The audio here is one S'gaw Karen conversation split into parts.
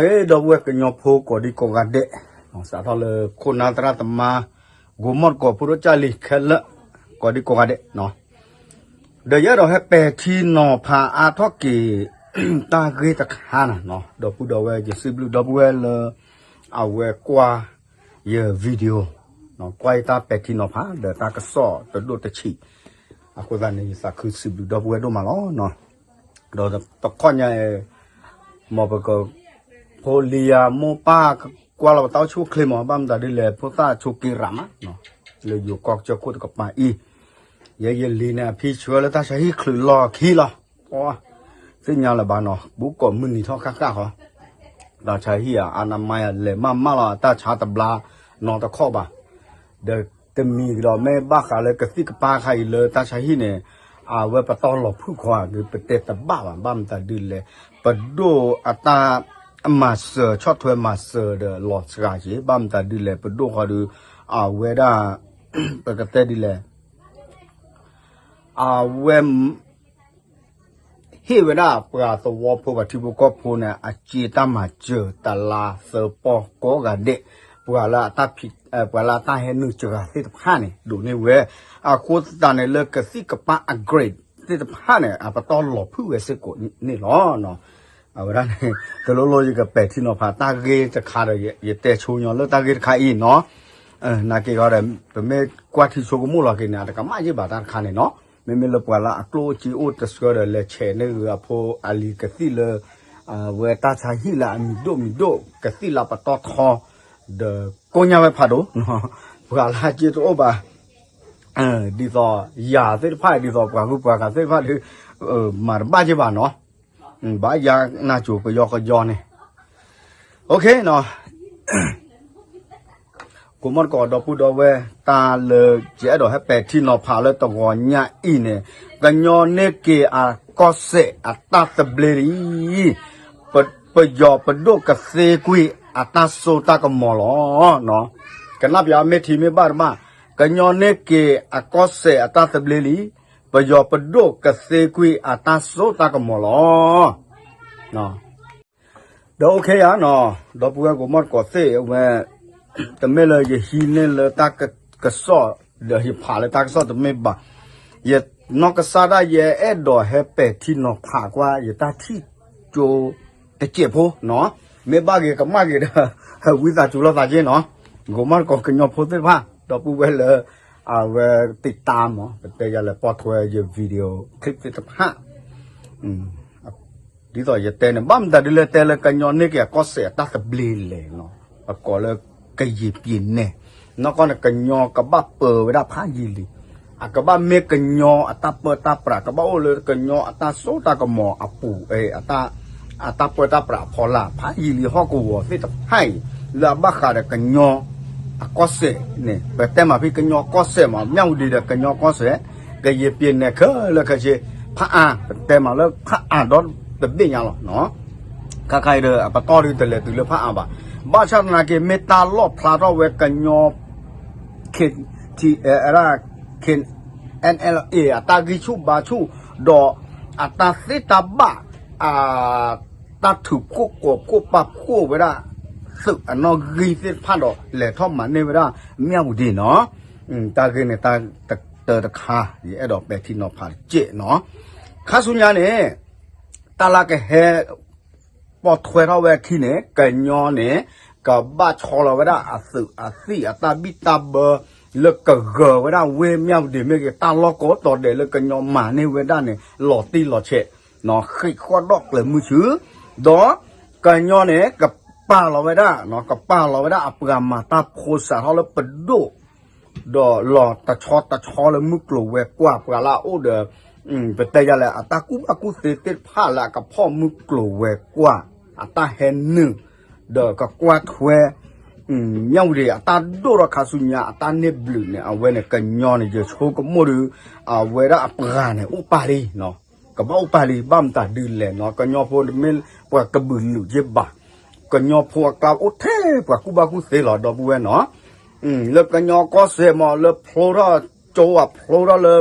ဒီပုၢ်ဝဲၢ်ကညီဖိကိးဒံကိးဂၤဒဲး, စးထီၣ်လၢခိၣ်နၢ်သရၣ်သမါ, ဂိၤမီၣ်တကိးဖိဒိၣ်ကၢ်လံၤခဲလၢာ်, ကိးဒံကိးဂၤဒဲး, ဒီးယအဲၣ်ဒိးဟဲပဲာ်ထံနီၤဖးအါထီၣ်က့ၤ တၢ်ဂ့ၢ်တခါန့ၣ်, ဒီပုၢ်ဒီဝဲၢ် ယစံးဘျုးဒီပုၢ်ဝဲၢ်လၢ အဝဲကွၢ်ယ video, ကွၢ်ယတၢ်ပဲာ်ထံနီၤဖးဒီးတၢ်ကစီၣ်တဒိၣ်တဆံး, အဃိသတးန့ၣ် ယသးခုစံးဘျုးဒီပုၢ်ဝဲၢ်ဒိၣ်မးလီၤ. ဒီးတခီညါအံၤ, မ်ပက ဖိလံၤယၤမိၢ်ပၢ်ကွၢ်လီၤပတၢ်အိၣ်ဆူၣ်အိၣ်ချ့မး, ဘၣ်မတၤဒ်လဲၣ် ဖိသၣ်ဆိးက့ရးမး, လၢယိၤကီၢ်ကစၢၢ်ခိၣ်တကပၤအံၤ, ယဲယလံၤန့ၣ် အဖံဆှၢလၢတၢ်ဆါဟံၣ်ချုးလီၤခံလီၤ, သ့ၣ်ညါလၢၤဘၣ်နီၤ, ဘူးကိးမုၢ်နံၤထီၣ်ဃၣ်ဃၣ်ဃီ, တၢ်ဆါဟံၣ်ဧါ အနမါယၤလဲၤမးမးလီၤ တၢ်ဆါတဘျါနီတခီၣ်ဘၣ်, ဒီးတမံၤကဒီးမ့ၢ်ဘၣ်ဃးလၢကသံၣ်ကပၤခါအံၤလၢတၢ်ဆါဟံၣ်န့ၣ်, အဝဲပတီၢ်လီၤဖုၣ်ခီဧါ ပတဲတဘၣ်ဘၣ်, ဘၣ်မတၤဒ်လဲၣ်, ပဒိၣ်အတၢ်မၤစၢၤ ဆီၣ်ထွဲမၤစၢၤဒီးလီၤစှၤက့ၤ, ဘၣ်မတၤဒ်လဲၣ် ပဒိၣ်ဃီဒီး အဝဲဒၣ် ပကတဲဒ်လဲၣ်, အဝဲ ဟ့ၣ်ဝဲဒၣ်ပှၤသဝီဖိ ပှၤထံဖိကီၢ်ဖိန့ၣ် အစ့တၢ်မၤစၢၤ တလါသၢပီၢ်ကိးဂၤဒဲး, ပှၤလၢအတၢ်ဖံး ပှၤလၢအတၢ်ဟဲနုာ်စှၤသ့ၣ်တဖၣ်န့ၣ် ဒိးန့ၢ်ဝဲ, အဃိသတးန့ၣ် လၢကသံၣ်ကပၤ upgrade သ့ၣ်တဖၣ်န့ၣ် အပတီၢ်လီၤဖုၣ်ဝဲစ့ၢ်ကီးန့ၣ်လီၤ. အဝဲဒၣ်န့ၣ် တလိၣ်လိၣ်ယကပဲာ်ထံနီၤဖးတၢ်ဂ့ၢ်တခါဒီး ယတဲဆိညီလၢတၢ်ဂ့ၢ်တခါအံၤနီၤ, နာ်က့ၤဃီဒီး ပမ့ၢ်ကွၢ်ထံဆိကမိၣ်လီၤက့ၤန့ၣ် အတကမၣ်ယ့ၢ်ဘၣ်တၢ်တခါန့ၣ်နီၤ, မ့မ့ၢ်လၢပှၤလၢအကျိၣ်အိၣ်စ့အိၣ်တဆှၢဒီး လဲၤဆဲးန့ၢ်ဂ့ၤအဖိအလံၤကသံၣ်လၢ အဝဲတၢ်ဆါဟံၣ်လၢအမံၤဒိၣ်မံၤဒိၣ် ကသံၣ်လၢပတီၢ်ထီ ဒီးကိညၢ်ဝဲဖးဒိၣ်, ပှၤလၢအစ့တအိၣ်ဘၣ်, ဒ်သိးယၤသ့ၣ်တဖၣ် ဒ်သိးပှၤဂုၤပှၤဂၤသ့ၣ်တဖၣ်ဒီး မၤတဘၣ်က့ၤဘၣ်နီၤ, ဘၣ်ယၤနၢ်စိၤကယီကယီန့ၣ်, အိၣ်ခ့နီၤ ကိးမီၢ်တကိးဒီပုၢ်ဒီဝဲၢ် တၢ်လၢယအဲၣ်ဒိးဟဲပဲာ်ထံနီၤဖးလၢတဂီၤညါအံၤန့ၣ်, ကညီန့ၢ်က့ၤအကီၢ်စဲၣ်အတၢ်သဘျ့လံ, ပယီၤပဒိၣ်ကသ့ကွံာ်အတၢ်စိတၢ်ကမီၤလီၤ. ကနၣ်ပၠးမ့ၢ်ထံမ့ၢ်ဘၣ်တဘၣ်, ကညီန့ၢ်က့ၤအကီၢ်စဲၣ်အတၢ်သဘျ့လံ, ပယီၤပဒိၣ်ကသ့ကွံာ်အတၢ်စိတၢ်ကမီၤလီၤ. ဒီးအိၣ်ခ့ယၤနီၤ, ဒီပုၢ်ဝဲၢ်ကိးမီၢ်တကိးသ့ၣ်ဝဲ, တမ့ၢ်လၢယဟံးန့ၢ်လၢတၢ်ကစီၣ်, ဒီးယဖးလၢတၢ်ကစီၣ်တမ့ၢ်ဘၣ်, ယနီၢ်ကစၢ်ဒၣ်ယအဲၣ်ဒိးဟဲပဲာ်ထံနီၤဖးကွၢ် ယတၢ်ထံၣ်ကၠိတစဲးဖိနီၤ, မ့ၢ်ဘၣ်ဂ့ၤကမၣ်ဂ့ၤဒီး ဝံသးစူၤလိာ်သးက့နီၤ, ကိးမီၢ်တကိးကညီဖိသ့ၣ်တဖၣ် ဒီပုၢ်ဝဲၢ်လၢ အဝဲတံာ်တာ်မး ပတဲယၤလၢပိာ်ထွဲယ video clip သ့ၣ်တဖၣ် ဒ်သိးယတဲန့ၣ် ဘၣ်မတၤဒ်လဲၣ် တဲလၢကညီန့ၢ်က့ၤအကီၢ်စဲၣ်အတၢ်သဘျ့လဲၣ်နီၤ, ပကိးလၢကယံာ်ပျ့ၤနဲၣ်, နီၢ်ကီၢ်န့ၣ် ကညီကဘၣ်ပၢၤဝဲဒၣ်ဖးယံာ်လံ, အကဘၣ်မ့ၢ်ကညီအတၢ်ပၢတၢ်ပြး ကဘၣ်အိၣ်လၢကညီအတၢ်စိတၢ်ကမီၤအပူၤ အတၢ်ပၢတၢ်ပြးအဖီလာ် ဖးယံာ်လံ ဟီၣ်ကဝီၤသ့ၣ်တဖၣ်အံၤ လၢအဘၣ်ဃးဒီးကညီ အကီၢ်စဲၣ်န့ၣ် ပတဲမးဖဲကညီကီၢ်စဲၣ်မး မၠၣ်ဝတံၤဒီးကညီကီၢ်စဲၣ် ကယံာ်ပျ့ၤနဲၣ်ခဲလၢာ်ခဲဆ့ ဖးအါ ပတဲမးလၢဖးအါဒီတဘ့ၣ်ညါလီၤ. ခါခါအံၤဒီး အပတီၢ်ဒုးတလဲၤတုၤလၢဖးအါဘၣ်. ဘၣ်ဆၣ်သနာ်က့ မ့ၢ်တၢ်လီၣ်ဖျါထီၣ်ဝဲကညီ KTLA, KNLA အတၢ်ဂံၢ်ဆူၣ်ဘါဆူၣ် ဒီးအတၢ်သ့တၢ်ဘၣ် အတၢ်ထုးဖှိၣ်ကိးဖှိၣ်ပာ်ဖှိၣ်ဝဲဒၣ် သုးအနီၣ်ဂံၢ်သ့ၣ်တဖၣ်ဒီး လဲၤထီၣ်မၤန့ၢ်ဝဲဒၣ် မၠၣ်ဝတံၤနီၤ. တၢ်ဂ့ၢ်န့ၣ် တၢ်တခါ ယအဲၣ်ဒိးပဲာ်ထံနီၤဖးတစဲးနီၤ. ခါဆူညါန့ၣ် တၢ်လၢကဟဲ ပိာ်ထွဲထီၣ်ဝဲအခံန့ၣ် ကညီန့ၣ် ကဘၣ်ဆီလီၤဝဲဒၣ်အသုးအသံၣ်အတၢ်ဘံၣ်တၢ်ဘၢ လၢကဂၢၤဝဲဒၣ်ဝ့ၢ်မၠၣ်ဝတံၤမ့ၢ်ဂ့ၤ တၢ်လီၢ်ကိးတီၤဒဲးလၢကညီမၤန့ၢ်ဝဲဒၣ်န့ၣ် လီၤတံၢ်လီၤဆဲး ဃ့ၢ်ဃီၣ်ဒီၣ်ကျဲၤမုၢ်ဆူၣ် ဒီးကညီန့ၣ် ကပာ်လီၤဝဲဒၣ် ကပာ်လီၤဝဲဒၣ်အပှၤမၤတၢ်ဖိစးထီၣ်လၢပဒိၣ် ဒီးလီၤတဆီတဆီလၢမုၢ်ကျိၤဝဲၤကွာ် ပှၤလၢအအိၣ်ဒီး ပတဲယၤလဲၣ် အတၢ်ကူၣ်ဘၣ်ကူၣ်သ့သ့ၣ်တဖၣ်လၢအကဖီၣ်မုၢ်ကျိၤဝဲၤကွာ် အတၢ်ဟဲနုာ် ဒီးကကွၢ်ထွဲ မၠၣ်ဝတံၤအတၢ်ဒိၣ်ထီၣ်ခါဆူညါ အတၢ်န့ၢ်ဘျုးန့ၣ် အဝဲန့ၣ်ကညီန့ၣ် ယဆိကမိၣ်ဒီး အဝဲဒၣ်အပှၤန့ၣ် အိၣ်ပာ်လံ ကဘၣ်အိၣ်ပာ်လံ ဘၣ်မတၤဒ်လဲၣ်နီၤ ကညီဖိတမ့ၢ်ပှၤကဘုးလုာ်က့ဘၣ် ကညီဖိအကျါအိၣ်ထဲပှၤကူၣ်ဘၣ်ကူၣ်သ့လီၤ ဒီပုၢ်ဝဲၢ်နီၤ လၢကညီကီၢ်စဲၣ်မး လၢဖျိထီၣ်ကၠိအဖျိထီၣ်လၢ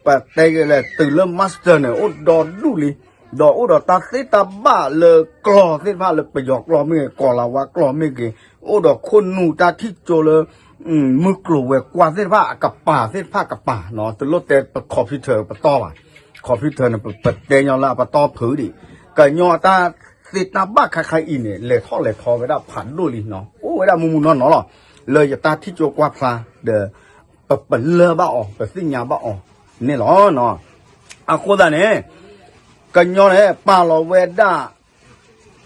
ပတဲလဲၣ် တုၤလၢ master န့ၣ် အိၣ်ဒီဒူၣ်လံ ဒီးအိၣ်ဒီးတၢ်သ့တၢ်ဘၣ်လၢကျီၢ်သ့ၣ်တဖၣ်လၢပယီၤကျီၢ်မ့ၢ်ဂ့ၤ ကီၢ်လၤဝါကျီၢ်မ့ၢ်ဂ့ၤ အိၣ်ဒီးခိၣ်နူာ်တၢ်ထံၣ်ကၠိလၢ မုၢ်ကျိၤဝဲၤကွာ်သ့ၣ်တဖၣ်အကပၤသ့ၣ်တဖၣ်ကပၤနီၤ တလိၣ်တဲပ computer ပတီၢ်ဘၣ် computer န့ၣ် ပတဲညီလၢအပတီၢ်ဖုးဒံး ကညီအတၢ်သ့တၢ်ဘၣ်ခါခါအံၤန့ၣ် လဲၤထီၣ်လဲၤထီဝဲဒၣ်ဖးဒိၣ်လံနီၤ အိၣ်ဝဲဒၣ်မုၢ်မုၢ်နီၢ်နီၢ်လီၤ လၢယတၢ်ထံၣ်ကၠိကွၢ်ဖျါဒီး ပပလၢၢ်ဘၣ်အီၤ ပသ့ၣ်ညါဘၣ်အီၤန့ၣ်လီၤ. အဃိသတးန့ၣ် ကညီန့ၣ် ပာ်လီၤဝဲဒၣ်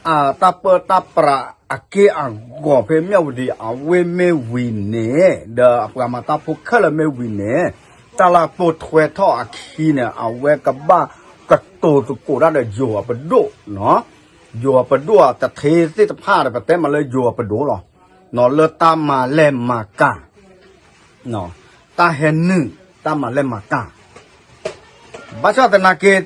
အတၢ်ပၢတၢ်ပြးအက့ၢ်အဂီၤဖဲမၠၣ်ဝတံၤအဝ့ၢ်မ့ၢ်ဝံၤန့ၣ် ဒီးအပှၤမၤတၢ်ဖိခဲလၢာ်မ့ၢ်ဝံၤန့ၣ် တၢ်လၢပိာ်ထွဲထီၣ်အခံန့ၣ် အဝဲကဘၣ်ကတိၤသကိးတၢ်ဒီးယိၤအပဒိၣ်နီၤ ယိၤအပဒိၣ်အတထ့သ့ၣ်တဖၣ်ဒီး ပတဲမးလၢယိၤအပဒိၣ်လီၤ. နီၤ လၢတၢ်မၤလဲၢ်မၤကၤ တၢ်ဟဲနုာ် တၢ်မၤလဲၢ်မၤကၤ ဘၣ်ဆၣ်သနာ်က့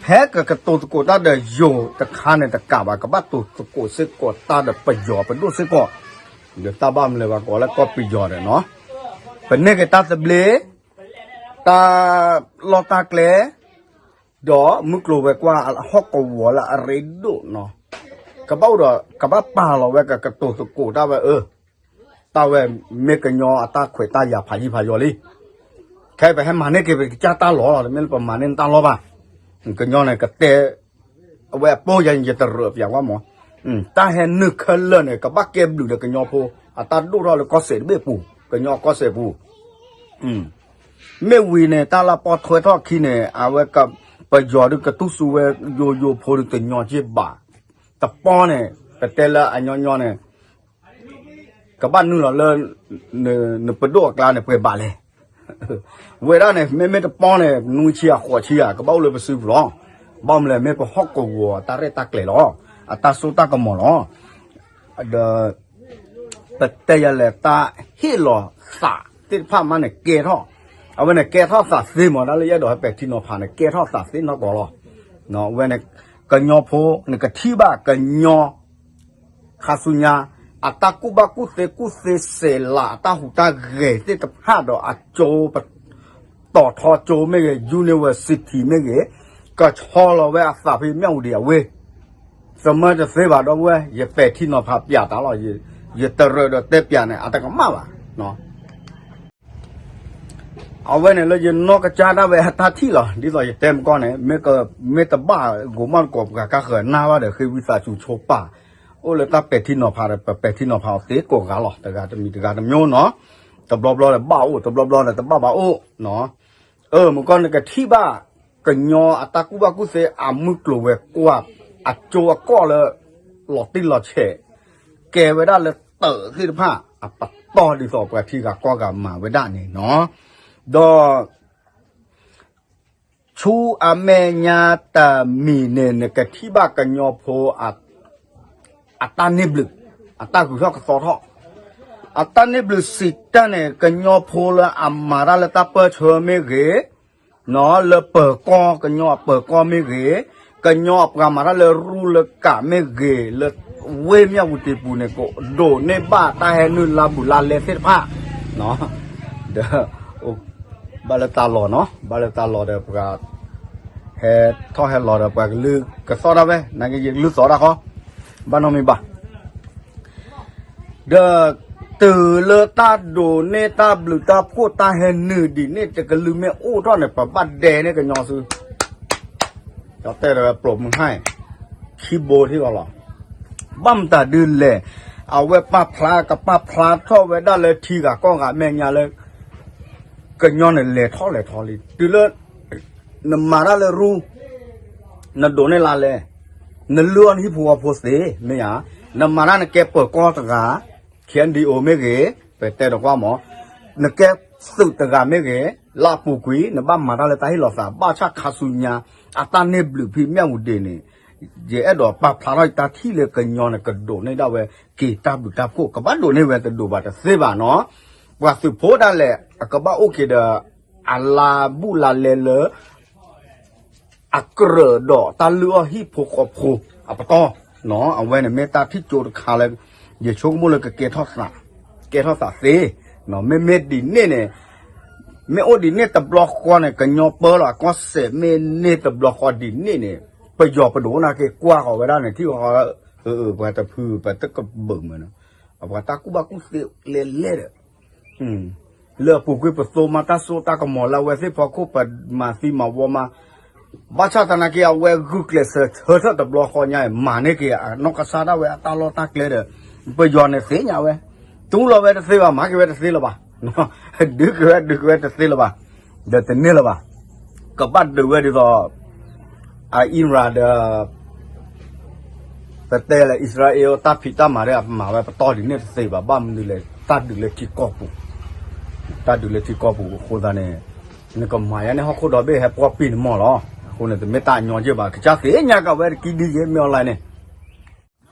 ဖဲကကတိၤသကိးတၢ်ဒီးယိၤတခါန့ၣ်တကးဘၣ် ကဘၣ်တိၤသကိးစ့ၢ်ကီးတၢ်ဒီးပယီၤပဒိၣ်စ့ၢ်ကီး ဒီးတၢ်ဘၣ်မနုၤလဲၣ်ပှၤကိးလၢကီၢ်ပယီၤဒီးနီၤ ပန့ၢ်က့ၤတၢ်သဘျ့ တၢ်လီၢ်တၢ်ကျဲ ဒီးမုၢ်ကျိၤဝဲၤကွာ်ဟီၣ်ကဝီၤလၢအရ့ဒိၣ်နီၤ ကဘၣ်အိၣ်ဒီး ကဘၣ်ပာ်လီၤဝဲကကတိၤသကိးတၢ်ဝဲအၢ တၢ်ဝဲမ့ၢ်ကညီအတၢ်ခွဲးတၢ်ယာ်ဖးယံာ်ဖးယီၤလံ ခဲအံၤပဟဲမၤန့ၢ်က့ၤပကစၢ်တၢ်လီၢ်လီၤ တမ့ၢ်လၢပမၤန့ၢ်တၢ်လီၢ်ဘၣ် ကညီန့ၣ်ကတဲ အဝဲအပီၢ်ယၤန့ၣ် ယတရၢးပၠးဝဲမး တၢ်ဟဲနုာ်ခဲလၢာ်န့ၣ် ကဘၣ်ကဲဘျုးဒီးကညီဖိ အတၢ်ဒိၣ်ထီၣ်လၢကီၢ်စဲၣ်တဘ့ၣ်ပူၤ ကညီကီၢ်စဲၣ်ပူၤ မ့ၢ်ဝံၤန့ၣ် တၢ်လၢပိာ်ထွဲထီၣ်အခံန့ၣ် အဝဲ ပယီၤဒုးကတူၢ်စူၤဝဲယိယိဖိဒုးတညီက့ၢ်ဘၣ် တပီၢ်န့ၣ် ပတဲလၢအညီညီန့ၣ် ကဘၣ်နုာ်လီၤလၢ နပဒိၣ်အကျါန့ၣ် ပှဲၤဘၣ်လဲၣ် ဝဲဒၣ်န့ၣ် မ့မ့ၢ်တပီၢ်န့ၣ် နွံဆံအဃိးဆံဧါ ကဘၣ်အိၣ်လၢပစုပူၤလီၤ. ဘၣ်မနုၤလဲၣ် မ့ၢ်ပဟီၣ်ကဝီၤတၢ်ရဲၣ်တၢ်ကျဲၤလီၤ. အတၢ်စိတၢ်ကမီၤလီၤ. ဒီး ပတဲယၤလဲၣ်တၢ်ဟ့ၣ်လီၤသးသ့ၣ်တဖၣ်မးန့ၣ် ကဲထီၣ် အဝဲန့ၣ်ကဲထီၣ်သးသ့မး တၢ်လၢယအဲၣ်ဒိးဟဲပဲာ်ထံနီၤဖးန့ၣ် ကဲထီၣ်သးသ့နီၢ်ကီၢ်လီၤ. အဝဲန့ၣ် ကညီဖိန့ၣ်ကထံၣ်ဘၣ်ကညီ ခါဆူညါ အတၢ်ကူၣ်ဘၣ်ကူၣ်သ့ကူၣ်သ့စဲးလး အတၢ်ဟူးတၢ်ဂဲၤသ့ၣ်တဖၣ်ဒီးအကၠိပ တီၤထီကၠိမ့ၢ်ဂ့ၤ university မ့ၢ်ဂ့ၤ ကဆီလီၤဝဲအသးဖဲမၠၣ်ဝတံၤအဝ့ၢ် သမၢတသ့ဘၣ်ဒီပုၢ်ဝဲၢ် ယပဲာ်ထံနီၤဖးပျးတၢ်လီၤ. ယတရၢးဒီးတဲပျးန့ၣ် အတကမၣ်ဘၣ်. အဝဲန့ၣ်လၢယနီၢ်ကစၢ်ဒၣ်ဝဲအတၢ်ထံၣ်လီၤ. ဒ်သိးယတဲမကီၢ်န့ၣ် မ့ၢ်တဘၣ်ဂိၤမီၢ်တကိးပှၤကါဃၢၤနၢ်ဘၣ်ဒီး ဃ့ဝံသးစူၤဆိပာ် အိၣ်လၢတၢ်ပဲာ်ထံနီၤဖးဒီး ပပဲာ်ထံနီၤဖးအီၤသ့ကိးဂၤလီၤ. တဂၤတမံၤတဂၤတမျိုးနီၤ. တဘျီဘျီဒီးဘၣ်အိၣ် တဘျီဘျီဒီးတဘၣ်ဘၣ်အိၣ်နီၤ. အၢ မုၢ်ကီၢ်န့ၣ်ကထံၣ်ဘၣ် ကညီအတၢ်ကူၣ်ဘၣ်ကူၣ်သ့အမုၢ်ကျိၤဝဲၤကွာ် အကၠိအကီၢ်လၢ လီၤတံၢ်လီၤဆဲး ကဲဝဲဒၣ်လၢတၢးသ့ၣ်တဖၣ် အပတီၢ်ဒ်သိးပှၤထံဂၤကီၢ်ဂၤမၤဝဲဒၣ်န့ၣ်နီၤ. ဒီး ဆူအမဲာ်ညါတမံၤန့ၣ် နကထံၣ်ဘၣ်ကညီဖိ အတၢ်န့ၢ်ဘျုး အတၢ်ဂုၤထီၣ်ကသီထီၣ် အတၢ်န့ၢ်ဘျုးစံးတၢ်န့ၣ် ကညီဖိလၢအမၤတၢ်လၢတၢ်ပၢၢ်ဆၢမ့ၢ်ဂ့ၤ, လၢပၢၤကီၢ် ကညီအပၢၤကီၢ်မ့ၢ်ဂ့ၤ, ကညီအပှၤမၤတၢ်လၢရူလၢကးမ့ၢ်ဂ့ၤ, လၢဝ့ၢ်မၠၣ်ဝတံၤပူၤန့ၣ် ကဒိးန့ၢ်ဘၣ်တၢ်ဟဲနုာ်လါဘူးလါလဲသ့ၣ်တဖၣ် ဒီး ဘၣ်လၢတၢ်လီၢ်နီၤ, ဘၣ်လၢတၢ်လီၢ်ဒီးပှၤ ဟဲထီၣ်ဟဲလီၤဒီးပှၤကလုၢ်ကသီၣ်ဒၣ်ဝဲ, နာ်က့ယကလုၢ်သီၣ်ဒၣ်ဃီ, ဘၣ်နီတမံၤဘၣ်. ဒီး တုၤလၢတၢ်ဒိးန့ၢ်တၢ်ဘျုးတၢ်ဖှိၣ်တၢ်ဟဲနုာ်ဒ်န့ၣ် တကလုာ်မ့ၢ်အိၣ်ထီၣ်န့ၣ် ပဘၣ်ဒဲန့ၢ်ကညီစု ဒီးတဲဒီးပျိာ်မုၢ်ဟါ ခံဘိထံၣ်အီၤလီၤ. ဘၣ်မတၤဒုးလဲၣ်, အဝဲပာ်ဖျါကပာ်ဖျါထီၣ်ဝဲဒၣ်လၢထံဂၤကီၢ်ဂၤမဲာ်ညါလၢ ကညီန့ၣ်လဲၤထီၣ်လဲၤထီလံ. တုၤလၢ နမၤတၢ်လၢရူ နဒိးန့ၢ်လါလဲ, နလုၢ်အီၣ်နဟံၣ်ဖိဃီဖိသ့ မ့ၢ်ဧါ, နမၤတၢ်နကဲပၢၤကီၢ်တဂၤ ခံဒံၣ်အိၣ်မ့ၢ်ဂ့ၤ, ပတဲတကွၢ်မး, နကဲသုးတဂၤမ့ၢ်ဂ့ၤ, လၢအပူၤကွံာ် နဘၣ်မၤတၢ်လၢတၢ်ဟ့ၣ်လီၤသး ဘၣ်ဆၣ်ခါဆူညါ အတၢ်န့ၢ်ဘျုးဖဲမၠၣ်ဝတံၤန့ၣ် ယအဲၣ်ဒိးပာ်ဖျါထီၣ်ယတၢ်ထံၣ်လၢကညီန့ၣ် ကဒိးန့ၢ်ဒၣ်ဝဲ က့ၤတၢ်ဘျုးတၢ်ဖှိၣ် ကဘၣ်ဒိးန့ၢ်ဝဲတဒိးဘၣ်တသ့ဘၣ်နီၤ. ပှၤသုးဖိဒၣ်လဲာ် အကဘၣ်အိၣ်က့ၤဒီး အလါဘူးလါလဲလၢ အကြၢးဒီးတၢ်လုၢ်အီၣ်ဟံၣ်ဖိဃီဖိအပတီၢ်, အဝဲန့ၣ်မ့ၢ်တၢ်ထံၣ်ကၠိတခါလၢ ယဆိကမိၣ်လၢကကဲထီၣ်သး, ကဲထီၣ်သးသ့, မ့မ့ၢ်ဒ်န့ၣ်န့ၣ် မ့ၢ်အိၣ်ဒ်န့ၣ်တဘျီဃီန့ၣ် ကညီပၢလီၤအကီၢ်စဲၣ် မ့ၢ်န့ၢ်တဘျီဃီဒ်န့ၣ်န့ၣ် ပယီၤပဒိၣ်နာ်က့ကွၢ်ဃီၤဝဲဒၣ်န့ၣ် ထံၣ်ဃီၤ ပှၤတဖု ပတကဘုးမးနီၤ အပှၤတၢ်ကူၣ်ဘၣ်ကူၣ်သ့လဲၣ်လဲၣ်ဒီး လၢအပူၤကွံာ်ပသိမးတၢ်စိတၢ်ကမီၤလၢအဝဲသ့ၣ်ဖီခိၣ် ပမၤသံမၤဝီမး ဘၣ်ဆၣ်သနာ်က့ အဝဲဂုာ်ကျဲးစၢးဆၢထၢၣ်တဘျီဃီညါ မၤန့ၢ်က့ၤအနီၢ်ကစၢ်ဒၣ်ဝဲအတၢ်လီၢ်တၢ်ကျဲဒီး ပယီၤန့ၣ်သ့ၣ်ညါဝဲ တူၢ်လီၤဝဲတသ့ဘၣ် မၤက့ၤဝဲတသ့လၢၤဘၣ် ဒုးက့ၤဝဲဒုးက့ၤဝဲတသ့လၢၤဘၣ် ဒီးတန့ၢ်လၢၤဘၣ် ကဘၣ်ဒုးဝဲဒ်သိး အအံရၣ်ဒီး ပတဲလၢအံၣ်စရ့လး တၢ်ဖံးတၢ်မၤဒီး အမၤဝဲပတီၢ်ဒ်န့ၣ်တသ့ဘၣ် ဘၣ်မနုၤလဲၣ် တၢ်ဒုးလၢထံကီၢ်ပူၤ တၢ်ဒုးလၢထံကီၢ်ပူၤအဃိသတးန့ၣ် နကမၤယါန့ၣ်ဟီၣ်ခိၣ်ဒီဘ့ၣ်ဟဲပှီၢ်ပံၢ်နမီၢ်လီၤ. အဃိန့ၣ် တမ့ၢ်တၢ်အညီက့ဘၣ် ကစၢ်သ့ၣ်ညါက့ၤဝဲတကံဒ်ယဲၢ်မ့ၢ်အီၤလၢ်န့ၣ်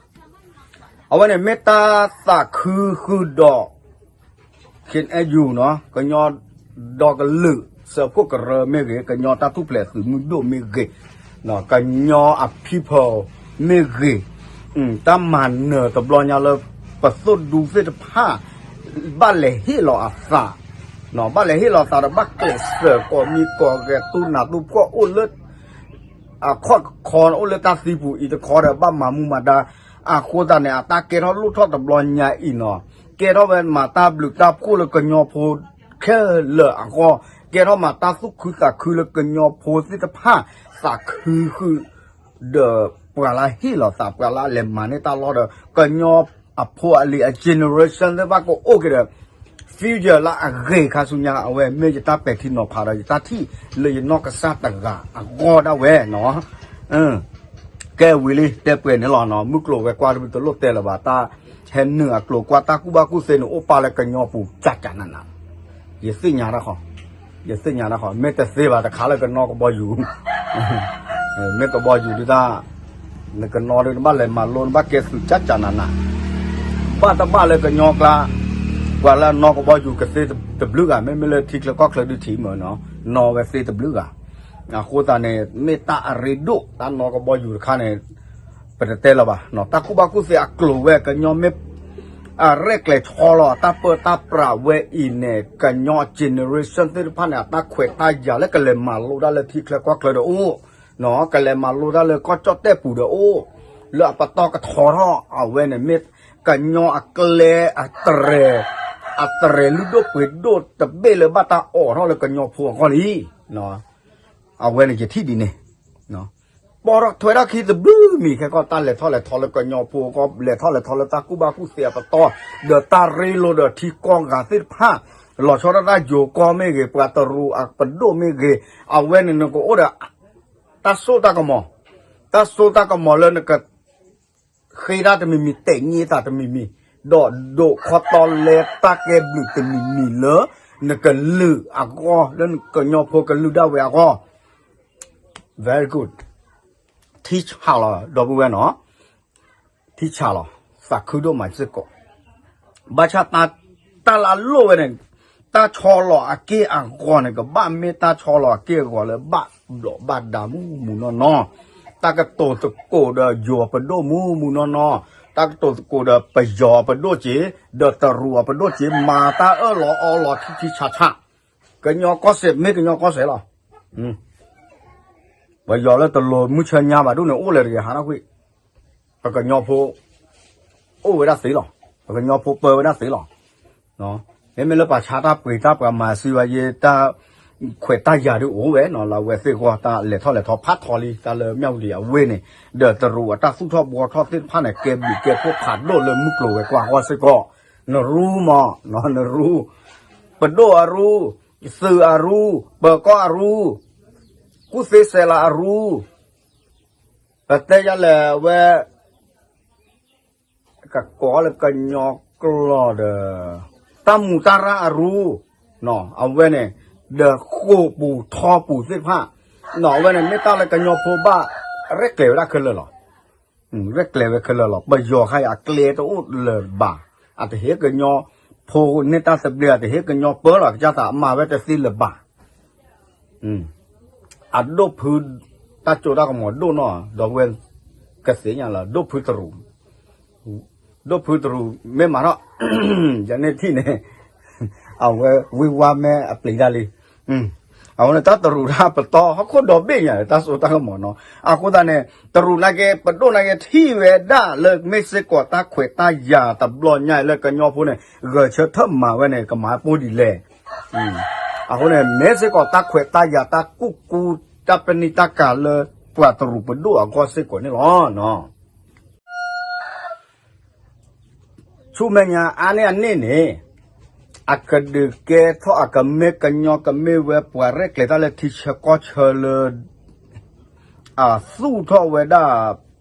အဝဲန့ၣ်မ့ၢ်တၢ်သးခုဃုာ်ဒီး ခ့ၣ်အဲၣ်ယူၣ်နီၤ ကညီဒီကလုာ်စၢဖှိၣ်ကရၢမ့ၢ်ဂ့ၤ ကညီတၢ်ထူၣ်ဖျဲးသုးမုၢ်ဒိၣ်မ့ၢ်ဂ့ၤ ကညီအ people မ့ၢ်ဂ့ၤ တၢ်မၤနၢၤတဘျီညါလၢ ပသိၣ်ဒူသ့ၣ်တဖၣ် ဘၣ်လဲၤဟ့ၣ်လီၤအသး ဘၣ်လဲၤဟ့ၣ်လီၤသးဒီးဘၣ်ကျဲးစၢးကိးမံၤကိးဂဲၤ တူၢ်နးတူၢ်ဖှီၣ်အိၣ်လၢ အခီၣ်တခီ အိၣ်လၢတၢ်သံပူၤအံၤတခီဒီး ဘၣ်မၤမူမၤဒါ အဃိသတးန့ၣ် အတၢ်ကဲထီၣ်လိၣ်ထီၣ်တဘျီညါအံၤနီၤ ကဲထီၣ်ဝဲမၤတၢ်ဘျုးတၢ်ဖှိၣ်လၢကညီဖိခဲလၢာ်အဂီၢ် ကဲထီၣ်မၤတၢ်သူၣ်ခုသးခုလၢကညီဖိသ့ၣ်တဖၣ် သးခုဃုာ် ဒီးပှၤလၢဟ့ၣ်လီၤသး ပှၤလၢလဲၤမၤန့ၢ်တၢ်လီၢ်ဒီး ကညီအဖိအလံၤအ generation သ့ၣ်တဖၣ်ကအိၣ်က့ၤဒီး future လၢအဂ့ၤခါဆူညါ အဝဲမ့ၢ်ယတၢ်ပဲာ်ထံနီၤဖးဒီး ယတၢ်ထံၣ်လၢယနီၢ်ကစၢ်တဂၤအဂီၢ်ဒၣ်ဝဲနီၤ ကဲဝံၤလံ တဲပှဲၤန့ၣ်လီၤနီၤ မုၢ်ကျိၤဝဲၤကွာ်တဘျုးတလိၣ်တဲလၢၤဘၣ် တၢ်ဟဲနုာ်အကျိၤကွၢ် တၢ်ကူၣ်ဘၣ်ကူၣ်သ့န့ၣ် အိၣ်ပာ်လၢကညီပူၤ ကၠးကၠးနးနး ယသ့ၣ်ညါတၢ်ဃီ ယသ့ၣ်ညါတၢ်ဃီ မ့ၢ်တသ့ဘၣ်တခါလၢကနီကဘီယူၤ မ့ၢ်ကဘီယူၤဒုတၢ် နကနီဒု နဘၣ်လဲၤမၤလိ နဘၣ်ကဲသုးကၠးကၠးနးနး ဘၣ်တဘၣ်လၢကညီကျါ ပှၤလၢနီကဘီယူၤကသ့တဘျုးဂၤ မ့မ့ၢ်လၢထံချၢကီၢ်ချၢဒုထံမ့ၢ်နီၤ နီဝဲသ့တဘျုးဂၤ အဃိသတးန့ၣ် မ့ၢ်တၢ်အရ့ဒိၣ် တၢ်နီကဘီယူၤတခါန့ၣ် ပတတဲလၢၤဘၣ် တၢ်ကူၣ်ဘၣ်ကူၣ်သ့အကျိၤဝဲ ကညီမ့ၢ် အရဲၣ်ကျဲၤဆီလီၤ တၢ်ပၢတၢ်ပြးဝဲအံၤန့ၣ် ကညီ generation သ့ၣ်တဖၣ်န့ၣ် အတၢ်ခွဲးတၢ်ယာ်လၢကလဲၤမၤလိတၢ်လၢထံချၢကီၢ်ချၢဒီးအိၣ် ကလဲၤမၤလိတၢ်လၢကီၢ်ကၠီၣ်တဲၣ်ပူၤဒီးအိၣ် လၢအပတီၢ်ကထီထီၣ်အဝဲန့ၣ် မ့ၢ်ကညီအကျဲအတြဲၤ အတြဲၤလုၢ်ဒိၣ်ပှ့ၤဒိၣ်တဘ့ၣ်လၢဘၣ်တၢ်အိးထီၣ်လၢကညီဖိအဂီၢ်လံ အဝဲန့ၣ်ယထံၣ်ဒ်န့ၣ် ပိာ်ထီၣ်ထွဲထီၣ်ခံတဘျုးမံၤခဲကီၢ် တၢ်လဲၤထီၣ်လဲၤထီလၢကညီဖိအဂီၢ် လဲၤထီၣ်လဲၤထီလၢတၢ်ကူၣ်ဘၣ်ကူၣ်သ့အပတီၢ် ဒီးတၢ်ရ့လိာ်ဒီးထံကီၢ်ဂၤသ့ၣ်တဖၣ် လီၤဆီဒၣ်တၢ်ယိၤကီၢ်မ့ၢ်ဂ့ၤ ပှၤတရူးအပဒိၣ်မ့ၢ်ဂ့ၤ အဝဲန့ၣ်နကအိၣ်ဒီး တၢ်စိတၢ်ကမီၤ တၢ်စိတၢ်ကမီၤလၢနက ဃ့တၢ်တမံၤမံၤ တဲာ်ညါတၢ်တမံၤမံၤ ဒီးဒိးခီတီလဲတၢ်ကဲဘျုးတမံၤမံၤလၢ နကလုာ်အဂီၢ် လၢနကညီဖိကလုာ်ဒၣ်ဝဲအဂီၢ် very good ထံဆးလီၤ ဒီပုၢ်ဝဲၢ်နီၤ ထံဆးလီၤ သးခုဒိၣ်မးစ့ၢ်ကီး ဘၣ်ဆၣ်တၢ်လၢအလိၣ်ဝဲန့ၣ် တၢ်ဆီလီၤအက့ၢ်အဂီၤန့ၣ် ကဘၣ်မ့ၢ်တၢ်ဆီလီၤအက့ၢ်အဂီၤလၢဘၣ်ဘျီးဘၣ်ဒါမူးမူးနီၢ်နီၢ်, တၢ်ကတိၤသကိးဒီးယိၤပဒိၣ်မူးမူးနီၢ်နီၢ်, တၢ်ကတိၤသကိးဒီးပယီၤပဒိၣ်က့ၤ, ဒီးတရူးအပဒိၣ်က့ၤ မၤတၢ်အၢၣ်လီၤအီလီၤထံထံဆးဆး, ကညီကီၢ်စဲၣ်မ့ၢ်ကညီကီၢ်စဲၣ်လီၤ. ပယီၤလၢတလိၤမုၢ်ဆၢညါဘၣ်ဒိၣ်န့ၣ် အိၣ်လၢတဂ့ၤဟးထီၣ်ကွံာ်, ပကညီဖိ အိၣ်ဝဲဒၣ်သ့လီၤ, ပကညီဖိပၢဝဲဒၣ်သ့လီၤ. မ့မ့ၢ်လၢပှၤဆါတၢ်ပှ့ၤတၢ် ပှၤမၤစံးဝဲယဲ တၢ်ခွဲးတၢ်ယာ်ဒုးအိၣ်ဝဲနီၤ, လၢအဝဲသ့ၣ်အဂီၢ် တၢ်လဲၤထီၣ်လဲၤထီဖးထီလံ တၢ်လၢမၠၣ်ဝတံၤအဝ့ၢ်န့ၣ်, ဒီးတရူးအတၢ်သူၣ်ထီၣ်ဘှီထီၣ်သ့ၣ်တဖၣ်န့ၣ် ကဲဘျုးကဲဖှိၣ်ဖးဒိၣ်လၢမုၢ်ကျိၤဝဲၤကွာ်အဂီၢ်စ့ၢ်ကီး, နရူမး, နရူ, ပဒိၣ်အရူ, သုးအရူ, ပၢၤကီၢ်အရူ, ကူၣ်သ့စဲးလးအရူ ပတဲယၤလဲၣ်ဝဲ ကကိးလၢကညီကျိာ်ဒီး တၢ်မူးတၢ်ရၢ်အရူ, အဝဲန့ၣ်, ဒီးဃိာ်ပူၤထီပူၤသ့ၣ်တဖၣ်, အဝဲန့ၣ်မ့ၢ်တၢ်လၢကညီဖိဘၣ်ရဲၣ်ကျဲၤဝဲဒၣ်ခဲလၢာ်လီၤ. ရဲၣ်ကျဲၤဝဲခဲလၢာ်လီၤ. ပယီၤခါအံၤအကျဲတအိၣ်လၢၤဘၣ်, အတဟ့ၣ်ကညီဖိန့ၢ်တၢ်သဘျ့, အတဟ့ၣ်ကညီပၢလီၤကစၢ်သး အမၤဝဲတသ့လၢၤဘၣ်. အဒိၣ်ဖု တၢ်ကၠိတၢ်ကမီၤဒိၣ်နီၢ် ဒီပုၢ်ဝဲၢ်ကသ့ၣ်ညါလီၤ, ဒိၣ်ဖုတရူး, ဒိၣ်ဖုတရူး မ့ၢ်မၤထီၣ် ယန့ၢ်ထံၣ်န့ၣ် အဝဲဝံဝါမဲအပျံၤတၢ်လံ အဃိန့ၣ် တၢ်တရူးတၢ်ပတီၢ် ဟီၣ်ခိၣ်ဒီဘ့ၣ်ညါ တၢ်စိတၢ်ကမီၤနီၤ. အဃိသတးန့ၣ် တရူးနာ်က့ ပဒိၣ်နာ်က့ ထံၣ်ဝဲဒၣ်လၢမ့ၢ်စ့ၢ်ကီးတၢ်ခွဲးတၢ်ယာ်တဘျီညါလၢကညီဖိန့ၣ် ဂဲၤဆၢထၢၣ်မၤဝဲန့ၣ် ကမၤပိၢ်ဒ်လဲၣ်. အဃိန့ၣ် မ့ၢ်စ့ၢ်ကီးတၢ်ခွဲးတၢ်ယာ် တၢ်ကူၣ်ကူ တၢ်ပနံာ်တၢ်ကၤလၢ ပှၤတရူးပဒိၣ်အဂီၢ်စ့ၢ်ကီးန့ၣ်လီၤ. ဆူမဲာ်ညါအါန့ၢ်အန့ၣ်န့ၣ် အကဒုးကဲထီၣ်အကမ့ၢ်ကညီကမ့ၢ်ဝဲပှၤရဲၣ်ကျဲၤတၢ်လၢထံဆၢကီၢ်ဆၢလၢ အသူၣ်ထီၣ်ဝဲဒၣ်